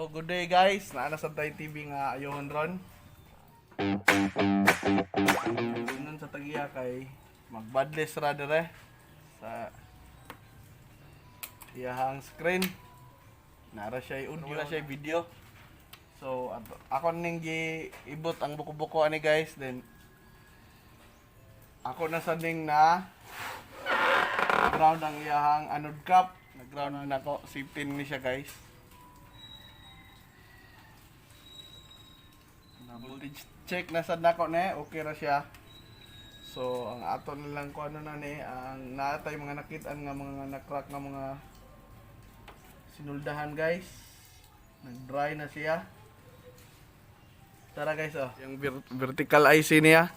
So good day, guys. Naa na sad tay TV nga ayohon ron. Sunon sa tagiya kay magbadless ra dire sa iyahang screen. Nara siya audio, wala siya video. So ako ning giibot ang buko-buko ani, guys, then ako na sa ning na ground ang iyahang anode cap. Nag-ground na ako. Safety ni siya, guys. Na voltage check na sad nako ne, okay ra siya. So ang ato na lang ko ano na ni ang naatay mga nakitaan nga mga na-crack nga mga sinuldahan, guys. Nag-dry na siya. Tara, guys, oh. Yung vertical IC niya.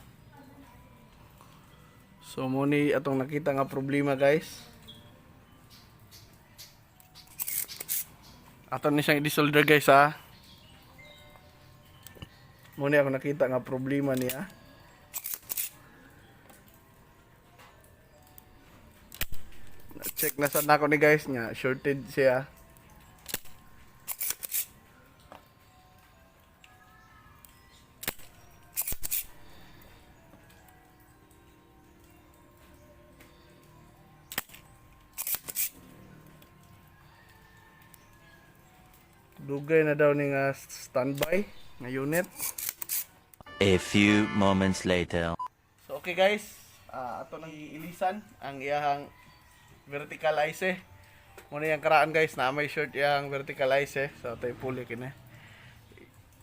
So mo ni atong nakita nga problema, guys. Ato ni siyang i-desolder, guys, ha. Mo ni ako nakita nga problema niya. Check na sad nako ni, guys, nga shorted siya. Dugay na daw ni nga standby nga unit. A few moments later. So okay guys, ato nang iilisan ang iyahang vertical IC. Muna yung karaan, guys, na may short iyang vertical IC. So tayo puli kini.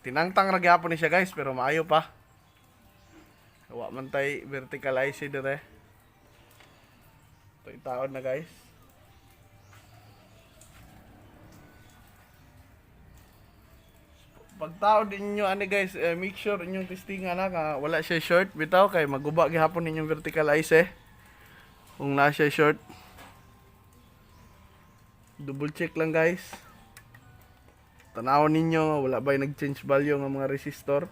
Tinangtang ra gyapon ni siya, guys, pero maayo pa. Wa man tay vertical IC dire. Ito itaon na, guys. Pagtaod ninyo ani, guys, eh, make sure inyong testingan na nga wala siya short bitaw kay maguba gihapon ninyong vertical IC kung na siya short. Double check lang, guys. Tanawon ninyo nga wala ba nag-change value nga mga resistor.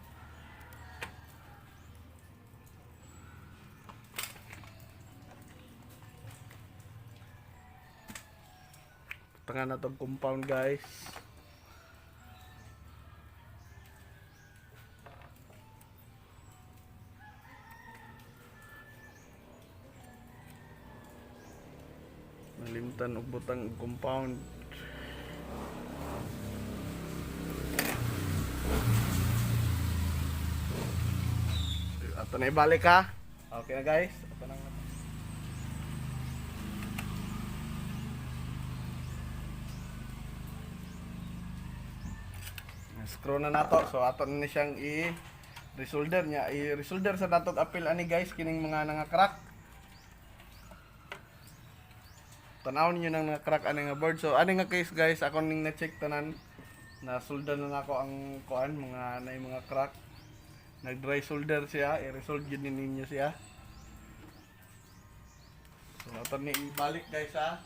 Tanga na tong compound, guys. Nalimtan og butang og compound. Ato na ibalik ha. Okay na, guys. Ato na. Screw na nato. So ato na ni siyang i resolder niya. I-resolder sa natong apil ani, guys, kining mga nanga-crack. Tanaw ninyo nang naka-crack ani nga board. So ani nga case, guys, ako ning na-check tanan, na solder na nako ang kuan mga na mga crack. Nag-dry solder siya, i-resolve yun ninyo siya. So ato ni ibalik, guys, ha.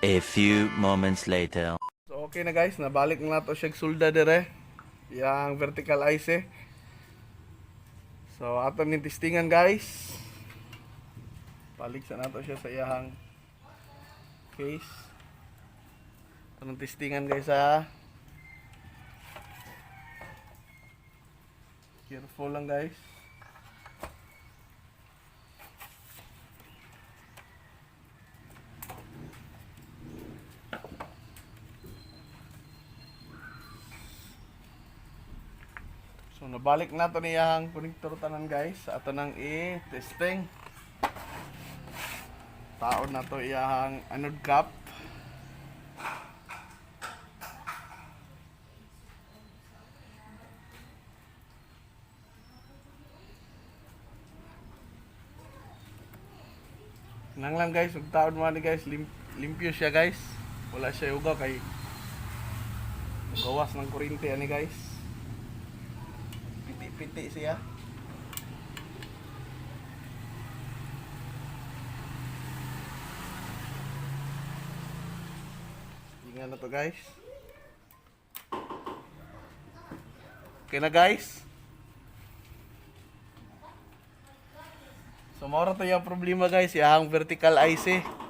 A few moments later. So okay na, guys, nabalik na nato siya sulda dire. Yang vertical IC. So ato ning testingan, guys. Balik sa nato siya sa iyahang case. Ato nang testingan, guys, ha. Careful lang, guys. So nabalik na to niyang connector tanan, guys. Ato nang i-testing. Taon na to iyahang anode cap. Nang lang, guys, ug taon mo ani, guys, limpyo siya, guys. Wala siya uga kay gawas ng kuryente ani, guys. Piti-piti siya. Tingnan na to, guys. Okay na, guys. So mao to yung problema, guys, yung vertical IC.